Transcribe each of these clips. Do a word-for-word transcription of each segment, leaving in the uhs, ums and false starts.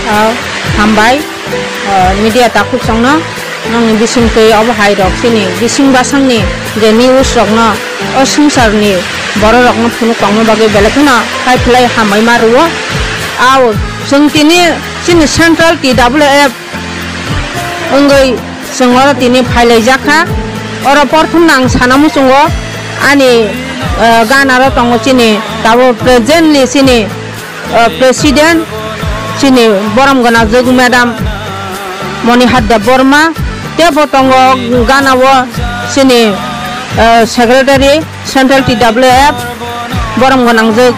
Ah, hambai, ah, media takhuk chongno, nongni bisingtwi obo hai rok chini bising basangni je news rokno o swngcharni borok rokno phunuk tongma bagwi belai kheno kaiphilai hambai ma rwo. Ao chwng tini chini Central T W F wngwi chwng oro tini phailaijak kha. Oro porthomno ang sana muchungo ani, ah, ganaro tongo chini tabuk presently chini ah, President chini borom gwnajwk Madam Monihar Debbarma, tei bo tongo ganao chini, ah, Secretary Central T W F borom gwnajwk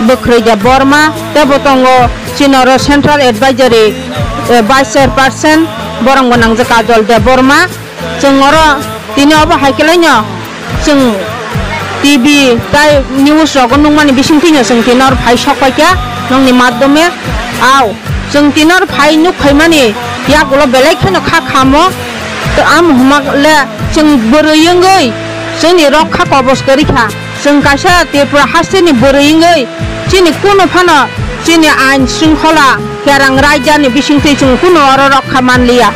Bwkhrwi Debbarma, tei bo tongo chini oro Central Advisory, eh, Vice Chairperson borom gwnajwk Kajol Debbarma. Chwng oro tini obo hai khlaino chwng T V tai news rogo nukmani bisingtwino chwng tini oro phai sok paikha nokni madhyome. Ao chwng tini oro phai nuk phaimani yagulo belai kheno kha khamo. To am huma le chwng bwrwi wngwi chwngni rok kha kobos kwrwi kha. Chwng kaisa Tripura hasteni bwrwi wngwi chini kunu phano chini ain shringkhola kerang raijani bisingtwi chwng kunu oro rokha manliya.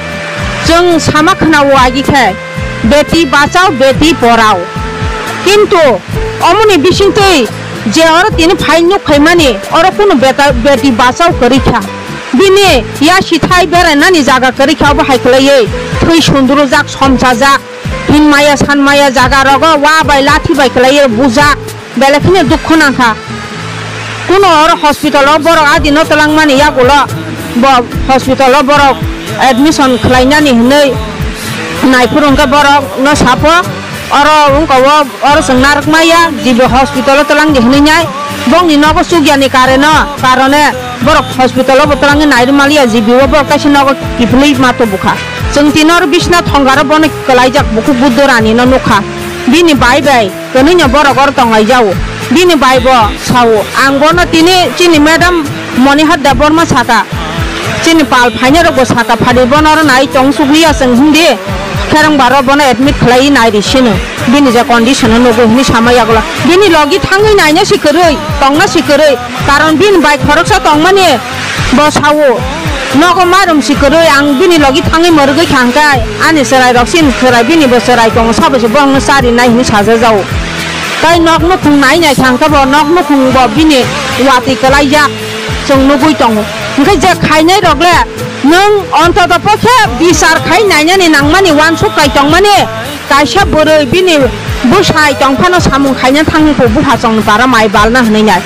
Chwng sama khwnao agi khe beti bachao, beti porao. Kintu omoni bisingtwi je oro tini phai nuk phaimani oro kunu beta-, beti bachao kwrwi kha. Bini yasi thai berainani jaga kwrwi kha, obo hai khlaiwi thwi sundrujak, somsajak. Hinmaya sanmaya jaga rogo wa bai lathi bai khlaiwi bujak, belai kheno dukhu nangkha. Kuno oro hospital o borok adino twlangmani yagulo bo hospital o borok admission khlainani hinwi naiphuru hwnkhe borok no sapo oro wngkha o oro chwng narwk maya G B hospital o twlang di hinwi nai bongni nogo chukya ni kareno karone borok hospital o bo twlangwi nairwk maliya G B o borok kaisa nogo kiphilwi ma tubukha. Chwng tini oro bisna thongaro bono kwlaijak bukhuk Buddho Rani no nukha. Bini bai bai kwnwi no borok oro tonglaijao. Bini bai bo sao, ang bono tini chini madam Monihar Debbarma saka, chini pal phainai rok bo saka, phadi bono oro nai tong sukliya chwng hindi, kherang baro bono admit khlaiwi nai ri sino. Bini je condition o nugo hwnwi sama yagulo. Bini logi thangwi naina si kwrwi, tongna si kwrwi. Karon bini bai khoroksa tongmani bo sao, nogo mairum si kwrwi ang bini logi thangwi mwrwgwi kha hwnkhe ani chwrai rok sin chwrai bini bo chwrai tongo sabo se borokno chari nai hinwi sajajao. Tai nok nukhung nai nai kha hwnkhe bo nok nukhung bo bini watwi kwlaijak chwng nugwi tongo. Hwnkhe je khainai rok le nwng ontoto pokhe bichar khai nainani nangmani uansuk kai tongmani. Kaisa bwrwi bini bwsai tongphano samung khaina thangkhu buphachongni para mai balna hwnwi nai.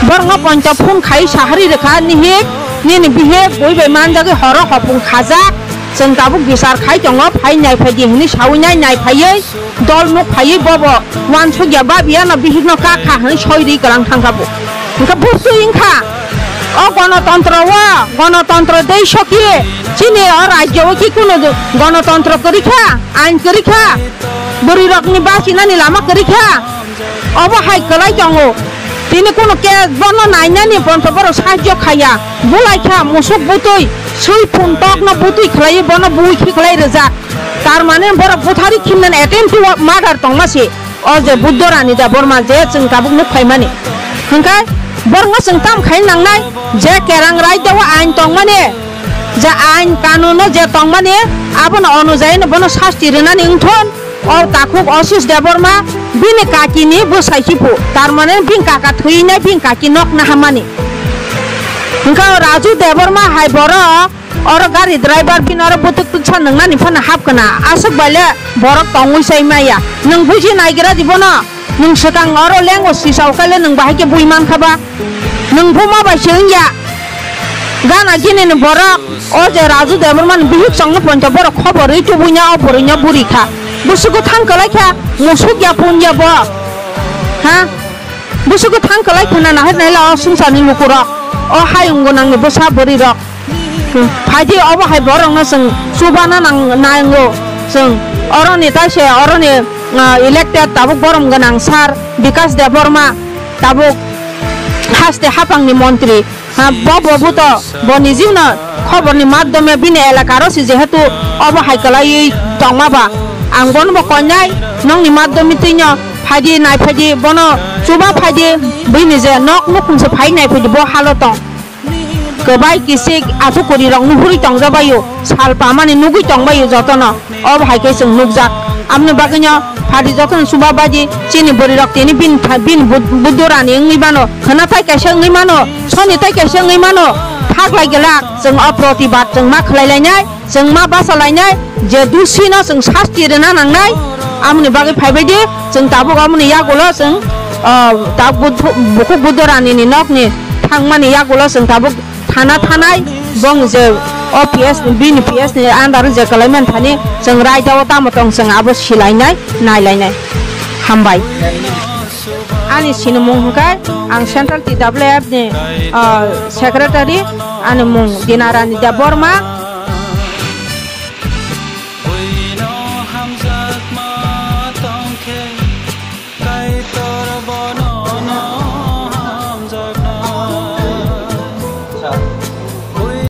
Borokno pointo phone khai sahari rwkha, "Nihik, nini bihik bui bai manjagwi horo hopung khajak. Chwng tabuk bichar khai tongo, phai nai phai di," hwnwi saui nai, nai phaiwi dol nuk phaiwi bobo uansukya babiya no bihikno kak kha hwnwi soi rwi kwlang thangkha bo. Hwnkhe bwswi wngkha o gonotontro o, gonotontro dei soki chini o rajyo o ki kunu gonotontro kwrwi kha? Ain kwrwi kha, bwrwi rokni bachinani lama kwrwi kha, obo hai kwlai tongo. Tini kunu ke bono nainani ponto borok sahajyo khaya, bulai kha, musuk butwi, sui phun tokno butwi khlaiwi bono bui khi khlai rwjak. Tar mane borok buthari khimnani attempt to murder tongma se. O je Buddho Rani Debbarma je chwng tabuk nuk phaimani. Hwnkhe borokno chwng tam khai nangnai je kerang raida o ain tongmani, je ain kanun o je tongmani, abono onujai no bono sasti rwnani wngthon. O takhuk Osis Debbarma bini kaki ni bwsai sipu, tar mane bini kaka thwinai bini kaki nok nahamani. Hwnkhe o Raju Debbarma hai borok Oro gari driver bini oro bwtwk twksa nwngnani phano hap khna, aswk bai le borok tongwi chai maya. Nwng buji naigra di bono, nwng swkang oro lengo sisao khe le nwng bahai khe bui man kha ba? Nwng buma bai se wngya. Gana gini ni borok, o je Raju Debbarma ni bihik chongno poncha borok khobor rwi tubui na o bwrwi no buri kha. Bwswk thang kwlai kha, musuk ya pun ya bo. Ha? Bwswk thang kwlai khna nahar naila o swngcharni lukurok, o hayung gwnangni bwsa bwrwirok. Phaidi obo hai borokno chwng chubana nang-, nango chwng. Oroni taise oroni, ah, elected tabuk borom gwnang sir Bikash Debbarma tabuk haste haphangni montri. Ha, bo, bo, bo to, bo nijino khoborni madhyome bini elakaro si jehetu obo hai kwlaiwi tongma ba, ang bono bo koinai nokni madhyome twino phaidi nai phaidi bono chuba phaidi bini je nok nukhung se phai nai phaidi bo halo tong. kwbai kisik athukuri rok nuhuri tongjabaio, sal pamani nugui tongbaio jotono. Obo hai khe chwng nukjak. Amoni bagwino phardi jotono chubabaidi chini bwrwi rok tini bini tha-, bini bud-, buddho rani wngwi mano, khwnathai kaisa wngwi mano, sonitai kaisa wngwi mano, thaklai glak chwng o protibad chwng ma khlai lainai. Chwng ma bacha lainai je dusino chwng sasti rwna nangnai. Amoni bagwi phaibaidi chwng tabuk amoni yagulo chwng, ah, tabuk buthuk-, bukhuk Buddho Rani ni nokni thangmani yagulo chwng tabuk thana thanai bong je o P S ni, bini P S ni under je kwlaiman thani chwng raida o tamo tong chwng abo silainai, nailainai. Hambai. Ani sinimung hwnkhe ang Central T W F ni, ah, secretary, ani mung Dinarani Debbarma.